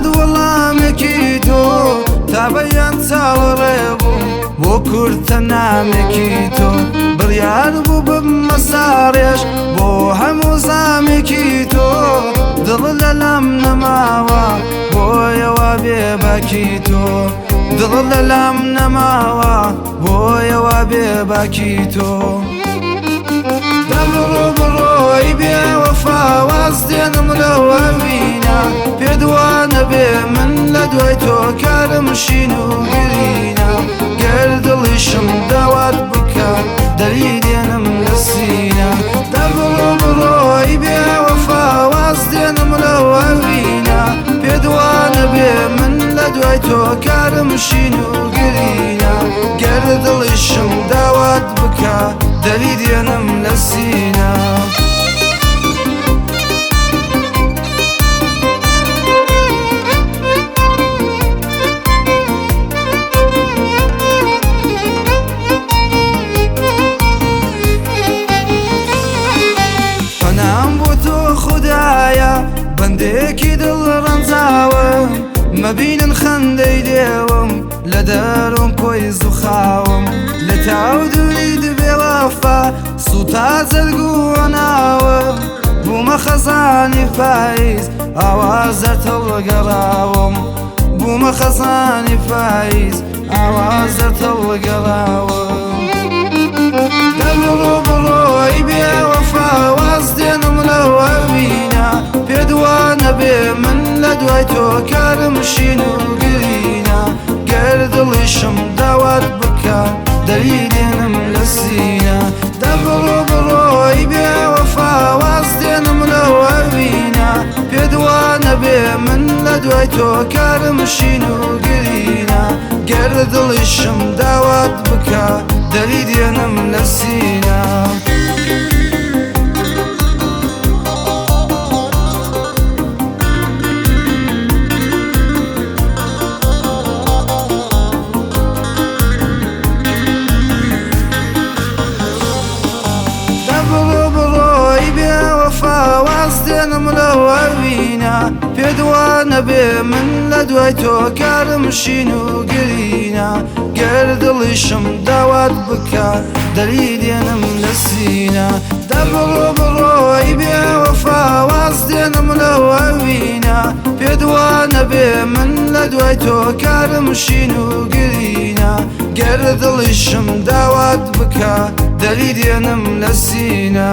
تەنانەت وەڵامێکی تۆ تا بەیان چاوەڕێ بووم بۆ کورتە نامێکی تۆ بڕیار بوو ببمە ساڕێژ بۆ هەموو زامێکی تۆ دڵ لەلام نەماوە بۆیەوە بێباکی تۆ دڵ لەلام نەماوە بۆیەوە بێباکی تۆ دەبڕۆ بڕۆی بێوەفا واز دێنم لەو ئەوینە پێدوانە بێ من لە دوای تۆ کارم شین و گرینە گەر دڵیشم داوات بکە دەری دێنم لە سینە دەبڕۆ بڕۆی بێوەفا واز دێنم لەو ئەوینە پێدوانە بێ من لە دوای تۆ کارم شین و گرینە گەر دڵیشم داوات بکە دەری دێنم لە سینە. پەنام بۆ تۆ خودایە بەندێکی دڵ ڕەنجاوم مەبینن خەندەی لێوم لە دەروم کۆی زوخاوم لە تاو دووری دبێوەفا سوتا جەرگ و ناوم بوومە خەزانی پاییز ئاوازە تەڵگەڕاوم بوومە خەزانی پاییز ئاوازە تەڵگەڕاوم دەبڕۆ بڕۆی بێوەفا واز دێنم لەو ئەوینە پێدوانە بێ من لە دوای تۆ کارم شین و گرینە گەر دڵیشم داوات بکە دەری دێنم لە سینە دەبڕۆ بڕۆی بێوەفا واز دێنم لەو ئەوینە پێدوانە بێ من لە دوای تۆ کارم شین و گرینە گەر دڵیشم داوات بکە دەری دێنم لە سینە. دەبڕۆ بڕۆی بێوەفا واز دێنم لەو ئەوینە پێدوانە بێ من لە دوای تۆ کارم شین و گرینە گەر دڵیشم داوات بکە دەری دێنم لە سینە دەبڕۆ بڕۆی بێوەفا واز دێنم لەو ئەوینە پێدوانە بێ من لە دوای تۆ کارم شین و گرینە گەر دڵیشم داوات بکە دەری دێنم لە سینە.